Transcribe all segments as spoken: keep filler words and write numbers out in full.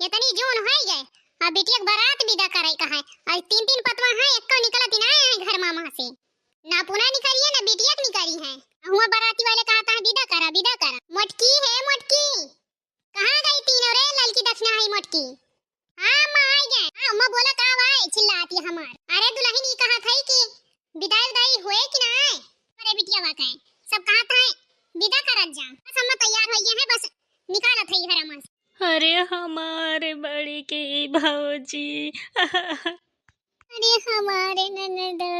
इतनी जून होइ गए, अब बिटिया के बारात विदा करे का है, और तीन तीन पतवा है, एक्को निकलत ही ना है घर मामा से, ना पुना निकली है, ना बिटिया के निकली है। हुआ बाराती वाले कहत हैं, "विदा करा, विदा करा।" मोटकी है, मोटकी, कहाँ गई तीनों रे? ललकी दक्षिणा है मोटकी। हाँ, अम्मा, आई गए। हाँ, अम्मा, बोला, का भाई चिल्लाती है हमार? अरे दुल्हन, ई कहत है कि विदाई उदाई हुए कि ना आए? अरे बिटिया, बा कहे, सब कहत है, "विदा करत जा।" बस अम्मा तैयार होइ गए हैं, बस निकालत है घर अम्मा से। अरे हमारे बड़की भौजी। अरे हमारे ननदो,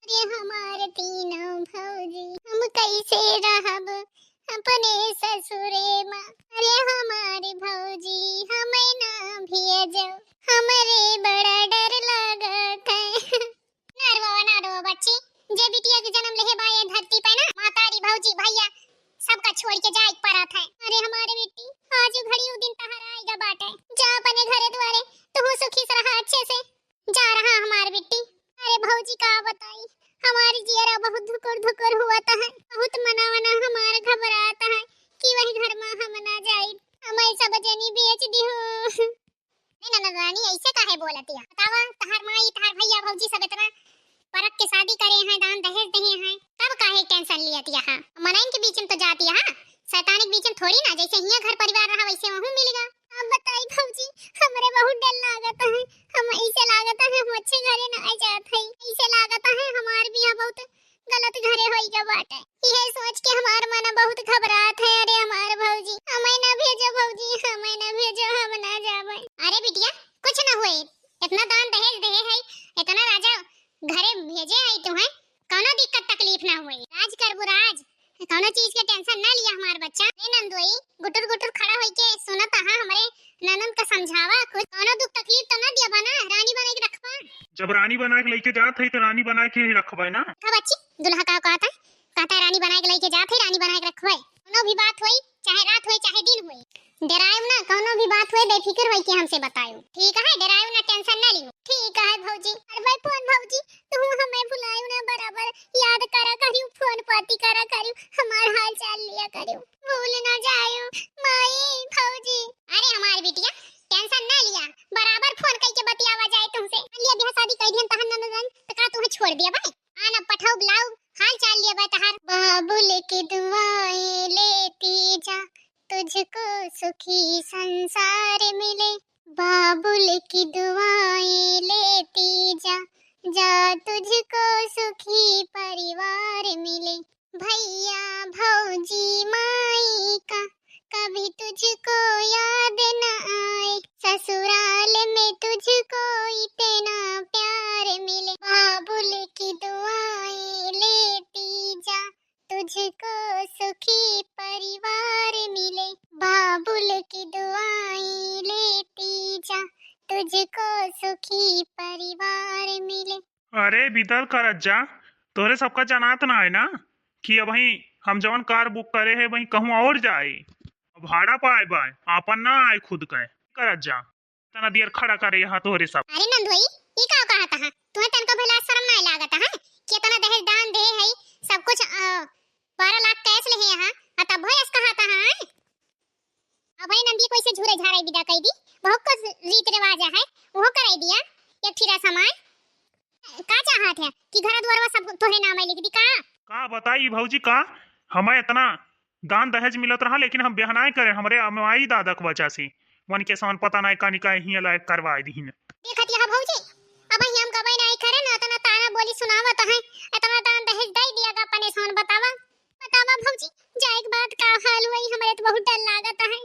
अरे हमारे तीनों भौजी, हम कैसे रहब अपने ससुरे मा? अरे हमारे भौजी, हमें ना भेजो, हमरे बड़ा डर लागत है। ना रो, ना रो बच्ची, जे बिटिया के जन्म लेहे बा ये धरती पे ना, महतारी, भौजी, भैया, सबका छोड़ के जाए के पड़त है। अरे हमारे बेटी, आज घड़ी उ दिन तहरा आइगा बाटे। जा अपने घरे दुआरे, तू सुखी से रहा अच्छे से। जा रहा हमार बिट्टी। अरे भौजी का बताई, हमारी जियरा बहुत धुकुर धुकुर हुआ है, बहुत मना वना हमार घबरात है कि वही घर मा हम ना जाई, हमें सब जनी बेच दिहो। नहीं ननद रानी, ऐसे काहे बोलत हिया? बतावा, तहार माई, तहार भैया, भौजी सब इतना परख के शादी करे हैं, दान दहेज देहे हैं, तब काहे tension लियत हिया? मनइन के बीच में तो जात हिया, शैतानी के बीच में थोड़ी ना, जैसे हियां घर परिवार रहा वैसे वहूं मिलेगा। अब बताई भौजी, हमरे बहुत डर लागत है, हम ऐसे लागत है हम अच्छे घरे ना जात है, ऐसे लागत है हमार बियाह बहुत गलत घरे होइगा बाटे। इहे सोच के हमार मन बहुत घबरात है। अरे हमार भौजी, हमें ना भेजो भौजी, हमें ना भेजो, हम ना जाबे। अरे बिटिया, कुछ ना हुए, इतना दान दहेज देहे है, इतना राजा घरे भेजे है तुम्हें, कौनो दिक्कत तकलीफ ना हुए। राज करबू राज, कौनो चीज के tension ना लिया हमार बच्चा। ए नंदोई, गुटुर गुटुर खड़ा होई के सुनत हा हमरे ननद का समझावा कुछ, कौनो दुख तकलीफ तो ना दिया बना, रानी बना के रखबा। जब रानी बना के लेके जात है तो रानी बना के ही रखबे ना। का बच्ची, दुल्हा का कहता है? कहता है रानी बना के लेके जात है, रानी बना के रखबे। कौनो भी बात होई, चाहे रात होई, चाहे दिन होई, डेरायु ना, कौनो भी बात होई, बेफिक्र होई के हमसे बतायु। ठीक है, डेरायु ना, tension ना लियो। ठीक है भौजी। अरे भाई फोन भौजी, तू हमें भुलायु ना, बराबर याद करा करियो, फोन पाती करा करियो, हमार हाल चाल लिया करियो, भूल ना जायो माई भौजी। अरे हमार बिटिया, tension ना लिया, बराबर फोन कई के बतियावा जाए तुमसे। लिया बियाह शादी कई दिहन तहन ननदन, त का तुहे छोड़ दिया भाई? आना पठाऊ बुलाऊ, हाल चाल लिया भाई तहार। बाबुल की दुआएं लेती जा, तुझको सुखी संसार मिले। बाबुल की दुआएं लेती जा, जा तुझको सुखी परिवार मिले। भैया भौजी माई का कभी तुझको याद न आए, ससुराल में तुझको इतना प्यार मिले। बाबुल की दुआएं लेती जा, तुझको सुखी परिवार मिले। बाबुल की दुआएं लेती जा, तुझको सुखी परिवार मिले। अरे बिदल करत जा, तोहरे सबका जनात ना है ना कि अबहीं हम जवन कार book करे है वहीं कहूँ और जाए, भाड़ा पाए बाय, आपन ना आए खुद के। करत जा, तना दियर खड़ा करे यहाँ तोहरे सब। अरे नंदोई, ई का कहत हा? तुहे तनको भला शर्म ना लागत हा कि इतना दहेज दान दे है, सब कुछ, अ, बारह लाख cash ले है यहाँ, आ तब भोयस कहत हा, हैं? अब है नंदी कोई से झूरे झारे विदा कई दी, बहुत कुछ रीत रिवाज है, वो कराई दिया, एक फिरा समाय। का चाहत है कि घर दुआरवा सब तोहरे नाम लिख दी का? का बताई भौजी, का हमें इतना दान दहेज मिलत रहा, लेकिन हम ब्याह नाय करे, हमरे माई दादा के वजह से मन के सान पता नाय कानी का हियां लायक करवाए दीन। देखत यह भौजी, अब हम गबे नाय करे ना, इतना ताना बोली सुनावत है, इतना दान दहेज दे दिया का अपने सान बतावा। बतावा भौजी, जाए के बाद का हाल हुई, हमरे तो बहुत डर लागत है।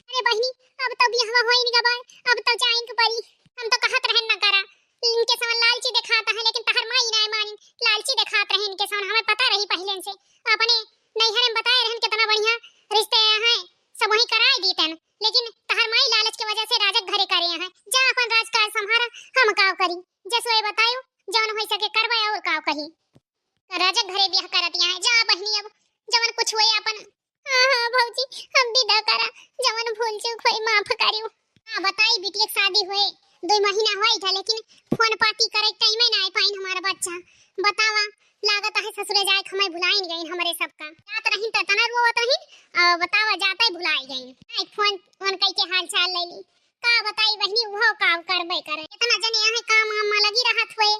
अरे बहिनी, अब तो बियाहवा होई नहीं गबा, अब तो जाए के पड़ी। हम तो कहत रहन ना करा, इनके समन लालची देखात है, लेकिन तहर माई ना मानी, लालची देखात रहे इनके समन, हमें पता रही पहले से। अपने नैहर में बताए रहन कितना बढ़िया रिश्ते हैं, सब वहीं कराए दीतन, लेकिन तहर माई लालच के वजह से राजक घरे करे हैं। जा अपन राजकाज संभारा, हम काव करी, जसोए बतायो, जौन होई सके करबे और काव कही। राजक घरे ब्याह करत यहाँ है। जा बहिनी, अब जवन कुछ हुए अपन। हाँ, हाँ भौजी, हम विदा करा, जवन भूल चूक होई माफ करियो। हाँ, बताई बिटिया के शादी हुए दो महीना हुआ था, लेकिन फोन पाती करे टाइम ना आ पाइन हमारा बच्चा। बतावा, लागत है ससुरे जाए के हमें भुलाइन गइन हमरे सबका। जात रहिन त तना रोवत रहिन, अउ बतावा जाते भुलाई गइन। आई फोन, फोन कइके हाल चाल लइ ली। का बताई बहिनी, उहो का करबे करे। इतना जने आहे काम वाम में लगी रहत हुए,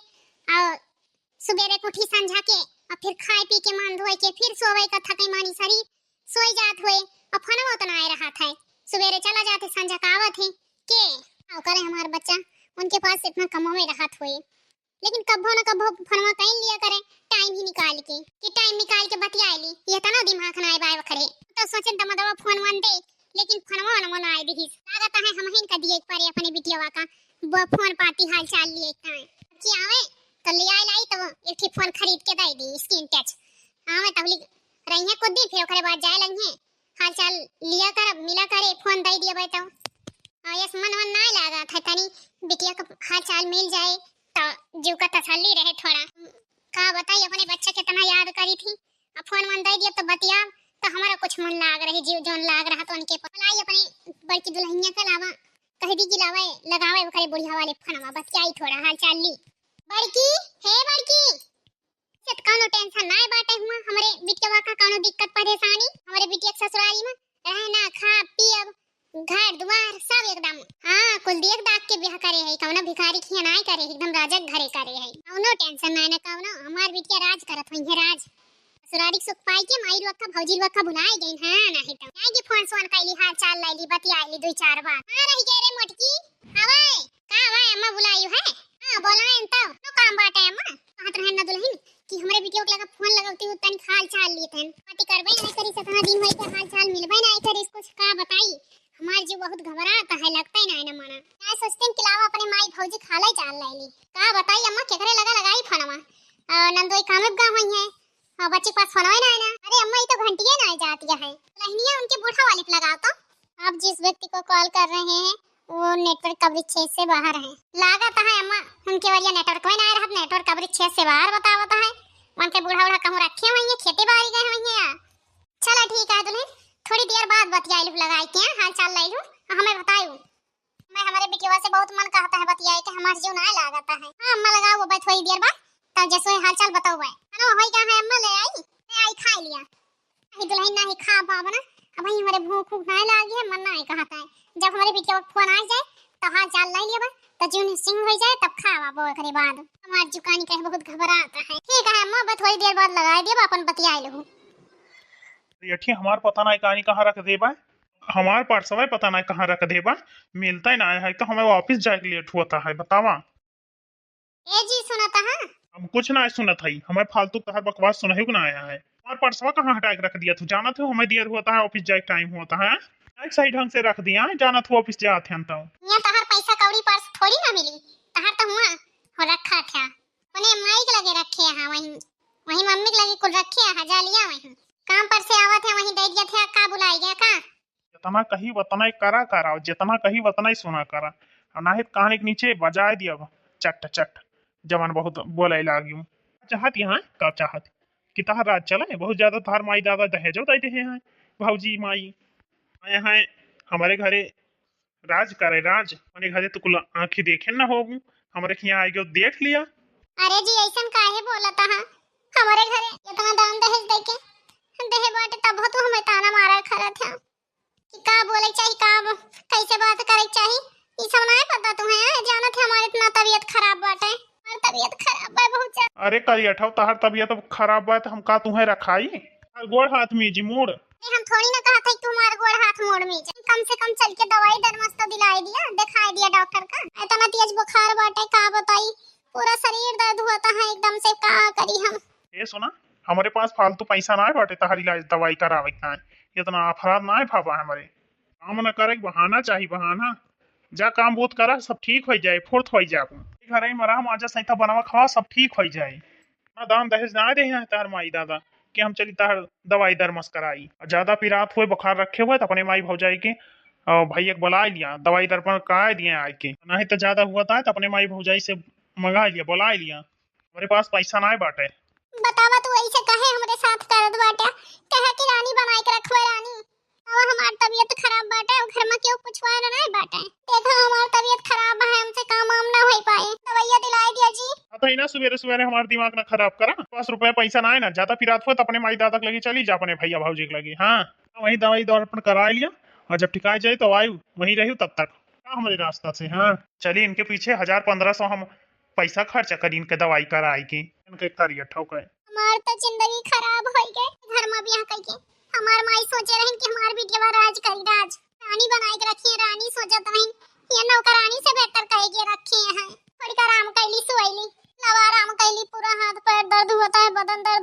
अउ सुबेरे के उठी संझा के, अउ फिर खाए पी के मान धोए के, फिर सोवे का थके मानी शरीर, सोई जात हुए, अउ फोनवा उतना आए रहत है। सुबेरे चला जाते संझा का आवत है। के? अउ करे हमार बच्चा, उनके पास इतना कमवे रहत हुए। लेकिन कब्बो न कब्बो फोनवा कइन लिया करे, टाइम ही निकाल के, कि टाइम निकाल के बतियाए ली। ये तना दिमाग ना आए बाय वखरे। तो सोचेन दमदवा फोन वन दे, लेकिन फोनवा न मन आए दिहिस। लागत है हमहिन का दिए के परे अपने बिटियावा का, वो फोन पाती हाल चाल लिए का। कि आवे, तो ले आए लाई, तो एक ठे फोन खरीद के दे दी, स्क्रीन टच। आवे, तब लिख रही है कुछ दिन, फिर ओकरे बाद जाए लगी है। हाल चाल लिया कर, मिला करे, फोन दे दिया तो। और यस मन वन ना लागत है, तनी बिटिया का हाल चाल मिल जाए, तो जीव का तसल्ली रहे थोड़ा। का बताई, अपने बच्चा कितना याद करी थी। अब फोन वन दे दिया तो बतिया, तो हमारा कुछ मन लाग रही, जीव जोन लाग रहा तो उनके पर। बुलाई अपने बड़की दुल्हनिया का लावा, कह दी कि लावे, लगावे ओकरे बुढ़िया वाले फोनवा, बतियाई थोड़ा, हाल चाल ली। बड़की, हे बड़की, से त कौनो टेंशन नाय बाटे हुआ, हमरे बिटिया का कौनो दिक्कत परेशानी, हमरे बिटिया के ससुरारी में रहना, खा, पियब, घर दुआर सब एकदम। हाँ, कुल देख दाख के ब्याह करे है, कौनो भिखारी खिया नाय करे है, एकदम राजा के घरे करे है, कौनो टेंशन नाय ना कौनो। हमार बिटिया राज करत हुई है, राज। ससुरारी के सुख पाई के माई रुआ का, भौजी रुआ का भुलाए गई। हाँ, नहीं तो नहीं कि फोन सोन कैली, हाल चाल लैली, बतियाली दुई चार बात। हाँ, रही गए रे मोटकी, आवे, का आवे, अम्मा बुलाई है। हाँ, बोलाएन तउ। कौनो काम बाटे अम्मा? कहत रहन ना दुल्हन कि हमरे बिटिया के लगा फोन लगवती हूँ, तनिक हाल चाल ली थन। पार्टी करबे नहीं करी, सतना दिन होई के हाल चाल मिलबे नहीं करी, कुछ का बताई, हमार जीव बहुत घबरात है, लगता ही नहीं ना मना। क्या सोचते हैं कि लावा अपने माई भौजी खाला ही चाल लैली। का बताई अम्मा, केकरे लगा लगाई फोनवा? आ, नंदोई कामे गाँव हुई है, आ, बच्ची के पास फोनवा ही नहीं ना। अरे अम्मा, ये तो घंटिया नहीं जाती है, दुल्हनिया उनके बूढ़ा वाले पे लगाओ तो। आप जिस व्यक्ति को कॉल कर रहे हैं, वो नेटवर्क कवरेज क्षेत्र से बाहर है। लागत है अम्मा, उनके वरिया नेटवर्क में ना रहत, नेटवर्क कवरेज क्षेत्र से बाहर बतावत है। उनके बूढ़ा बूढ़ा कहूँ रखे हुई है, खेती बाड़ी गए हुई है। चला ठीक है दुल्हन, थोड़ी देर बाद बतियाई लू, लगाई के हाल चाल लाई लू, हमें बताई। मैं, हमरे बिटिया से बहुत मन कहता है बतियाए के, हमार जीव ना लागत है। हाँ अम्मा, लगाओ बा थोड़ी देर बाद, तब जैसे हाल चाल बताओ बा। खाना वही कहाँ है अम्मा, ले आई? ले आई, खा लिया। नहीं दुल्हन, नहीं खा पाब ना, अब हमरे भूख उख नहीं लागी है, मन नहीं कहता है। जब हमरे बिटिया का फोन आ जाए, तो हाल चाल ले लिया बा, तो जीव निश्चिंग हो जाए, तब खावा बो एकरे बाद। हमार जुकानी कहे बहुत घबराता है। ठीक है अम्मा, बस थोड़ी देर बाद लगाए दिया, अपन बतियाए लेहू। अरे अठी हमार पता नहीं कहानी कहाँ रख देबा, हमार पर्सवा पता नहीं कहाँ रख देबा, मिलता ही ना है, तो हमें वापस जाए के लेट होता है, बतावा। ए जी, सुनत हा? हम कुछ ना सुनत हई, हमें फालतू तहर बकवास सुनही को ना आया है। हमार पर्सवा कहाँ हटा के रख दिया तू? जानत हो हमें देर होता है, ऑफिस जाए के टाइम होता है। नहीं सही ढंग से रख दिया है, जानत हो ऑफिस जात हैं तो। यहाँ तहर पैसा कौड़ी पर्स थोड़ी ना मिली, तहर तो हुआ हो रखा था। अपने माई के लगे रखे हैं, वहीं, वहीं मम्मी के लगे कुल रखे हैं, जा लिया वहीं। काम पर से आवत है, वहीं दे दिया था, का बुलाई गया का? जितना कही उतना ही करा करा, जितना कही उतना ही सुना करा। और नाहीं तो कान के नीचे बजाए दिया चट चट, जवन बहुत बोले लागी। चाहत यहाँ का चाहत कि तहार राज चले, बहुत ज्यादा तहार माई दादा दहेजो दे रहे हैं, भौजी माई आए हैं हमारे घरे राज करे राज, अपने घरे तो कुल आँखी देखे न होबू, हमरे खिया आइगो देख लिया। अरे जी, ऐसन काहे बोलत हा? हमरे घरे इतना दान दहेज देके देहे बाटे, तब तो हमें ताना मारा खरत है कि का बोले चाही, का ब-, कैसे बात करे चाही, ई सब नाय पता तुम्हें? जानत है हमार इतना तबीयत खराब बाटे, हमार तबीयत खराब बा बहुत ज्यादा। अरे करियठव, तहार तबीयत अब खराब बा तो हम का तुम्हें रखाई? हमार गोड़ हाथ मीजी मोड़। ए, हम थोड़ी ना कहत है कि तुम्हार गोड़ हाथ मोड़ मीजे, कम से कम चल के दवाई दरमस तो दिलाई दिया, दिखाई दिया डॉक्टर का। इतना तेज बुखार बाटे, का बताई, पूरा शरीर दर्द होता है एकदम से, का करी हम? ए सुना, हमरे पास फालतू पैसा ना बाटे तहार इलाज दवाई करावे के ना, इतना अफराध ना है भावा हमरे। काम न करे के बहाना चाही, बहाना। जा काम बूत करा, सब ठीक हो जाए, फुर्त हो जाए। घरे में रहा, माजा सैता बनावा खावा, सब ठीक हो जाए। ना दान दहेज ना दे हैं तार माई दादा कि हम चली तार दवाई दरमस कराई। और ज्यादा पिरात हुए, बुखार रखे हुए, तो अपने माई भौजाई के और भैया के बुला लिया, दवाई दर्पण करा दिए आए के। नहीं तो ज्यादा हुआ था तो अपने माई भौजाई से मंगा लिया, बुला लिया। हमरे पास पैसा ना बाटे। बतावा तू ऐसे कहे हमरे साथ करत बाटे, कहे कि रानी बनाए के रखबे रानी। अब हमार तबीयत खराब बाटे, और घर में केहू पूछवाए ना नहीं बाटे। देखा हमार तबीयत खराब है, हमसे काम वाम ना हो पाए, दवाइया दिलाए दिया जी। हाँ तो ना सुबेरे सुबेरे हमार दिमाग ना खराब करा। पास रुपया पैसा ना है ना, ज्यादा पिरात हुआ तो अपने माई दादा के लगे चली जा, अपने भैया भौजी के लगे। हाँ, वही दवाई दवा अपन करा लिया, और जब ठिकाए जाए तो आयु वहीं रही तब तक। का हमारे रास्ता से, हाँ, चली इनके पीछे हजार पन्द्रह सौ हम पैसा खर्च करी इनके दवाई कराए के, इनके करिया ठोके। हमार तो जिंदगी खराब हो गए, घर में ब्याह करके। हमार माई सोचे रहन कि हमार बिटिया राज करी, राज रानी बनाए के रखिए, रानी सोचत रहन, ये नौकरानी से बेहतर कहे के रखिए हैं। थोड़ी आराम कैली, सुअली, लवा आराम कैली, पूरा हाथ पैर दर्द होता है, बदन दर्द